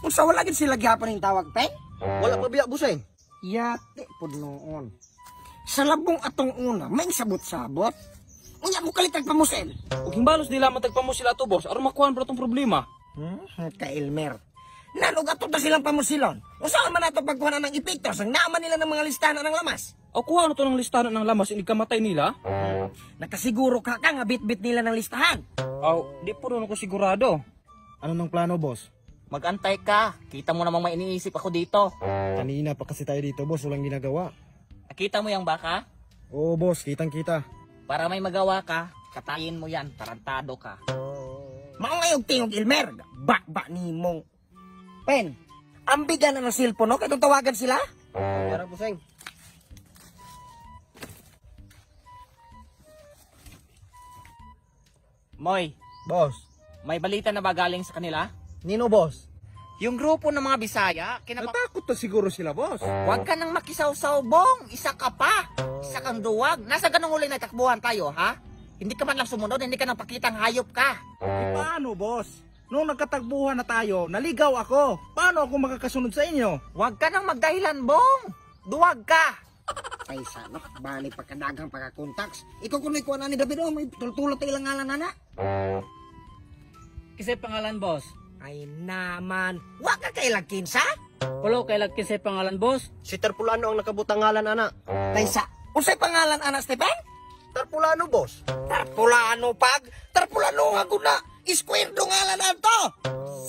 Unsa wala gid sila gihapon ning tawag, Peng? Wala pa biya, buseng. Yate pud noon. Sa labong atong una, may sabot-sabot. Unya mo kalitag pamusil. Ug himbalos nila matagpamusil ato, boss, aron makuan bro tong problema. Ka Elmer. Nanog ato ta silang pamusilon. Unsa man ato pagkuha ng epekto sang naaman nila ng mga listahan ng lamas. O kuha na to ng listahan ng lamas inig kamatay nila? Nakasiguro ka ka nga bit-bit nila ng listahan. Aw, di po rin ako sigurado. Ano nang plano, boss? Magantay ka. Kita mo namang may iniisip ako dito. Kanina pa kasi tayo dito, boss. Walang ginagawa. Nakita mo yung baka? Oo, boss. Kitang-kita. Para may magawa ka, katayin mo yan. Tarantado ka. Mao ngayong tingog Elmer. Ba-ba nimong. Pen, ambigan na ng cellphone no? Kaya tawagan sila? Tara, buseng. Moy, Boss. may balita na ba galing sa kanila? Nino, boss? Yung grupo ng mga Bisaya, Natakot na siguro sila, boss. Huwag ka nang makisawsaw, Bong. Isa ka pa. Isa kang duwag. Nasa ganong huli na takbuhan tayo, ha? Hindi ka man lang sumunod, hindi ka nang pakitang hayop ka. Eh, paano, boss? Nung nagkatagbuhan na tayo, naligaw ako. Paano ako makakasunod sa inyo? Huwag ka nang magdahilan, Bong. Duwag ka. Ay sana, bali pagkadagang pagka-contacts. Ikaw kuno'y kuha na ni David, oh, may tultulot tayo ilang ngalan na. Kisay pangalan, boss. Ay naman, wa ka kailang kinsa? Pulo kay lag kisay pangalan, boss. Si Terpulano ang nakabutang ngalan, ana. Taysa, unsay pangalan ana Stephen? Terpulano, boss. Tarpulano pag, tarpulano nga guna. Square do ngalan ato.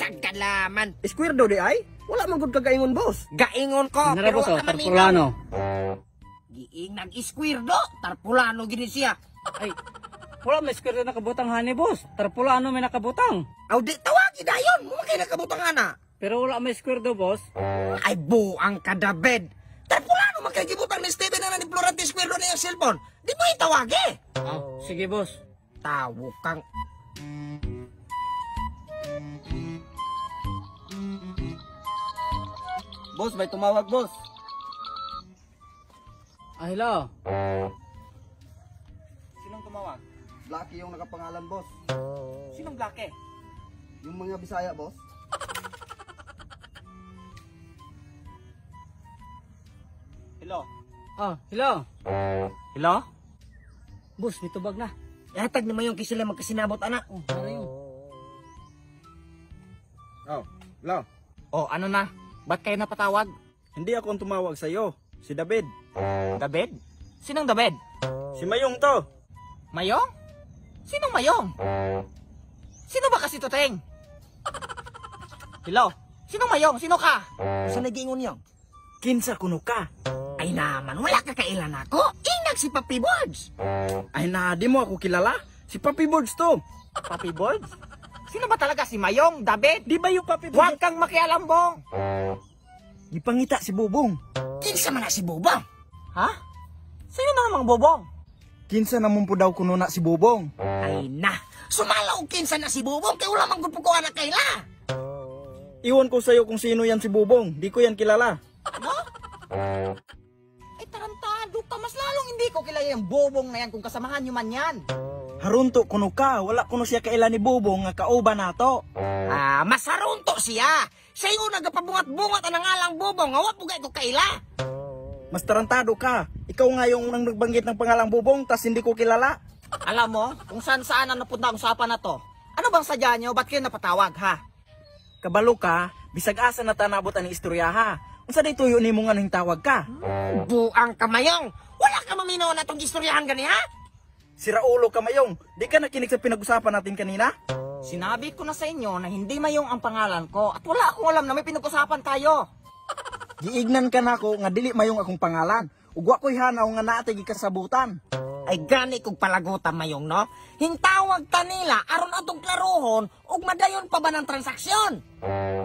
Sagkalaman. Square do di ay? Wala man gud kagaingon, boss. Gaingon ko, Nara, pero boss, wa oh, ka maminaw. tarpulano. Giing nag square do, tarpulano gini siya. Ay, wala may square na nakabutang hani, boss. Tarpulano may nakabutang. Aw di tawagi dayon, mo kay nakabutang ana. Pero wala may square do, boss. Ay buang ka David. Tarpulano man kay gibutang ni Steven na ni Florante Square do na iyang cellphone. Di mo itawagi. Ah, sige, boss. Tawo kang Boss, may tumawag, boss. Ah, hello. Sinong tumawag? Lucky yung nakapangalan, boss. Sinong Blake? Yung mga Bisaya, boss. Hello? Ah, hello. Hello? Boss, may tubag na. Ihatag ni Mayong kay sila magkasinabot ana. Oh, ano yun? Oh, hello. Oh, ano na? Ba't kayo napatawag? Hindi ako ang tumawag sa iyo. Si David. David? Sinong David? Si Mayong to. Mayong? Sinong Mayong? Sino ba kasi to, Teng? Hello? Sinong Mayong? Sino ka? Sa nagiingon niyong? Kinsa kuno ka. Ay naman, wala ka kailan ako. Inag si Papi Boards. Ay na, di mo ako kilala. Si Papi Boards to. Papi Boards? Sino ba talaga si Mayong, David? Di ba yung Papi Boards? Huwag kang makialam, Bong! Gipangita si Bubong. Kinsa man na si Bubong? Ha? Sino na namang Bobong? Kinsa namon po daw kuno na si Bubong. Ay na, sumala og kinsa na si Bubong kay wala man gud ko anak kaila. Iwan ko sa'yo kung sino yan si Bubong. Di ko yan kilala. Ano? Ay, tarantado ka. Mas lalong hindi ko kilala yung Bobong na yan kung kasamahan nyo man yan. Harunto kuno ka. Wala kuno siya kaila ni Bubong nga kauban nato. Ah, masarunto siya. Siya yung nagapabungat-bungat ang ngalang Bubong, nga wa pugay ko kaila. Mas tarantado ka. Ikaw nga yung unang nagbanggit ng pangalang Bubong tas hindi ko kilala. Alam mo, kung saan saan ang napunta ang usapan na to. Ano bang sadya nyo? Ba't kayo napatawag, ha? Kabalo ka, bisag asa na tanabot ang istorya ha. Unsa day tuyo nimo nga nang tawag ka? Buang kamayong. Wala ka maminaw na tong istoryahan gani ha? Si Raulo Kamayong, di ka nakinig sa pinag-usapan natin kanina? Sinabi ko na sa inyo na hindi Mayong ang pangalan ko at wala akong alam na may pinag-usapan tayo. Giignan ka nako nga dili mayong akong pangalan. Ug wa ko'y hanaw nga naatay gikasabutan. Ay gani kog palagutan mayong no. Hintawag ta nila aron atong klarohon ug madayon pa ba ng transaksyon.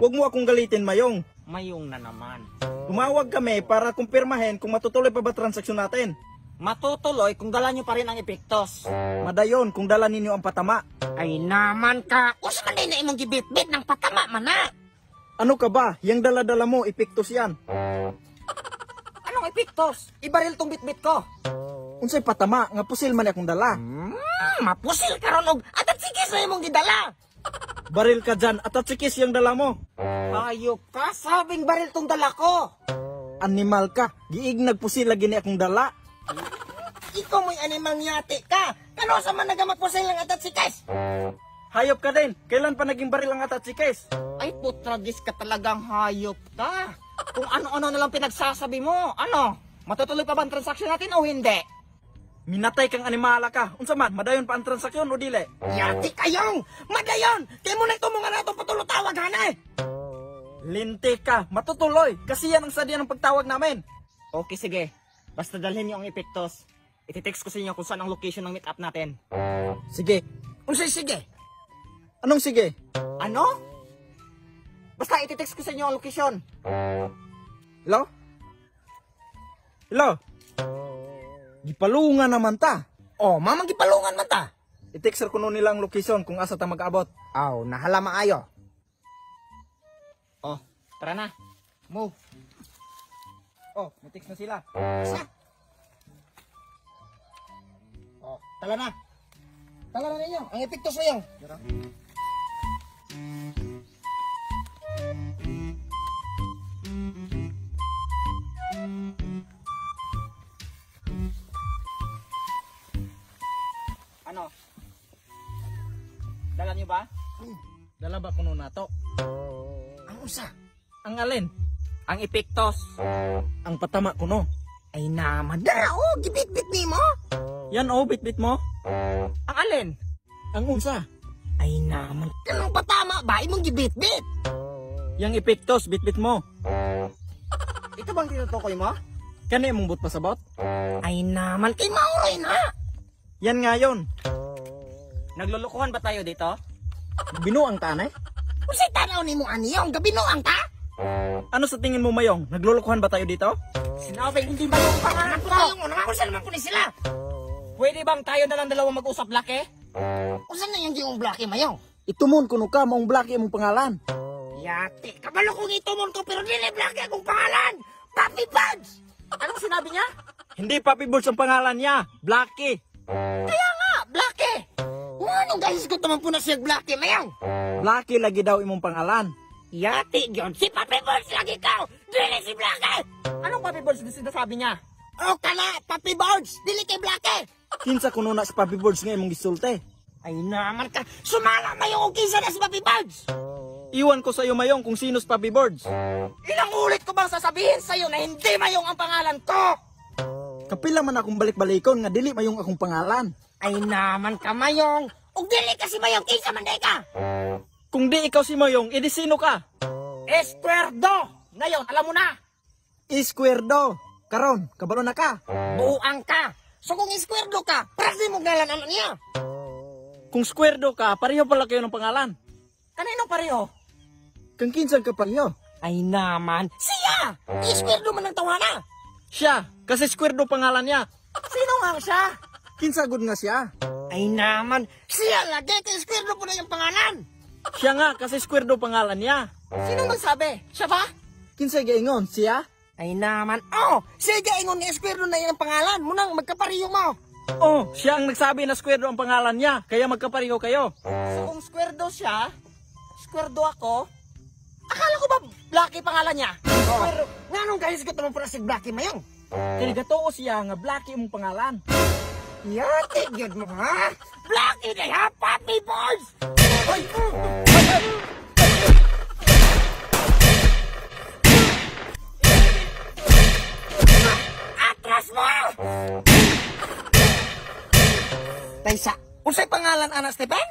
Huwag mo akong galitin mayong. Mayong na naman. Tumawag kami para kumpirmahin kung matutuloy pa ba transaksyon natin. Matutuloy kung dala nyo pa rin ang epektos. Madayon kung dala ninyo ang patama. Ay naman ka, usa man day na imong gibitbit ng patama man na. Ano ka ba? Yang dala-dala mo, epektos yan. Anong epektos? Ibaril tong bitbit ko. Unsay patama nga pusil man akong dala. Mapusil karon og atat sige sa imong gidala. Baril ka dyan at atsikis yung dala mo. Hayop ka, sabing baril tong dala ko. Animal ka, giig nagpusil lagi ni akong dala. Ikaw mo'y animal yate ka. Kano sa man nagamakpusil ng atat si Kes? Hayop ka din, kailan pa naging baril ang atatsikis? Ay, putragis ka talagang hayop ka. Kung ano-ano na lang pinagsasabi mo, ano? Matutuloy pa ba ang transaction natin o hindi? Minatay kang animala ka. Unsa man, madayon pa ang transaksyon o dili? Yate kayong! Madayon! Kaya mo na ito mga nato patulotawag hanay! Lintik ka, matutuloy. Kasi yan ang sadya ng pagtawag namin. Okay, sige. Basta dalhin niyo ang epektos. Ititext ko sa inyo kung saan ang location ng meet up natin. Sige. Unsay sige? Anong sige? Ano? Basta ititext ko sa inyo ang location. Hello? Hello? Gipalungan naman ta. Oh, mamang gipalungan man ta. I-text ko nila ang location kung asa ta mag-abot. Aw, nahala maayo. Oh, tara na. Move. Oh, may-text na sila. Sa? Oh, tala na. Tala na ninyo. Ang epektos ninyo. Ano? Dala niyo ba? Dala ba kuno nato? Ang usa. Ang alin? Ang epektos. Ang patama kuno. Ay naman. Dara, oh, gibitbit nimo. Yan oh, bitbit mo. Ang alin? Ang unsa? Ay naman. Kanang patama ba imong gibitbit? Yang epektos, bitbit mo. Ito bang tinutukoy mo? Kani imong but pasabot? Ay naman kay mauroy na. Yan nga yon. Naglulukuhan ba tayo dito? Binuang tanay? Unsay tanaw nimo aniyong gabinoang ta? Ano sa tingin mo mayong? Naglulukuhan ba tayo dito? Sinabing hindi ba yung pangalan ko? Kayong una, unsa naman po ni sila? Pwede bang tayo na lang dalawa mag-usap, Laki? Unsa na yung giyong blake mayong? Itumon kuno ka maong blaki imong pangalan. Yate, kabalo kong itumon ko pero dili blake akong pangalan. Papi Buds! Anong sinabi niya? Hindi Papi Birds ang pangalan niya, Blackie. Kaya nga, blake! Anong gahis ko naman po na siya blake mayong? Blackie lagi daw imong pangalan. Yate, yun. Si Papi Birds lagi ka! Dili si blake! Anong Papi Birds na sinasabi niya? O kana, Papi Birds! Dili kay blake! Kinsa kuno na si Papi Birds nga imong gisulti? Ay naman ka, sumala mayong og kinsa na si Papi Birds! Iwan ko sa iyo mayong kung sino si Papi Birds. Ilang ulit ko bang sasabihin sa'yo na hindi mayong ang pangalan ko? Kapila man akong balik-balikon nga dili mayong akong pangalan. Ay naman ka mayong! Og dili ka si mayong kinsa man day ka! Kung di ikaw si Mayong, edi sino ka? Esquerdo! Ngayon, alam mo na! Isquerdo. Karon, kabalo na ka. Buang ka! So kung iskwerdo ka, prasi mo ngalan ano niya! Kung squardo ka, pareho pala kayo ng pangalan. Kaninong pareho? Kang kinsan ka pareho? Ay naman, siya! Iskwerdo man ang tawana! Siya, kasi squardo pangalan niya. Sino nga siya? Kinsa gud nga siya? Ay naman, siya lagi kay iskwerdo po na yung pangalan! Siya nga, kasi squardo pangalan niya. Sino nagsabi? Siya ba? Kinsa giingon siya? Ay naman, oh! Siya ingon nga iskwerdo na yung pangalan, munang magkapariyo mo! Oh, siya ang nagsabi na squardo ang pangalan niya, kaya magkapareho kayo. So kung squardo siya, squardo ako, akala ko ba Lucky pangalan niya? Oh. Nga nung gahis ko naman po na si Blackie mayong? Kaya gatuo siya nga Blackie imong pangalan. Yate, gyud mo ha? Blackie na ha, Papi Boys! Ay! Atras mo! Taysa, unsay pangalan ana Stephen?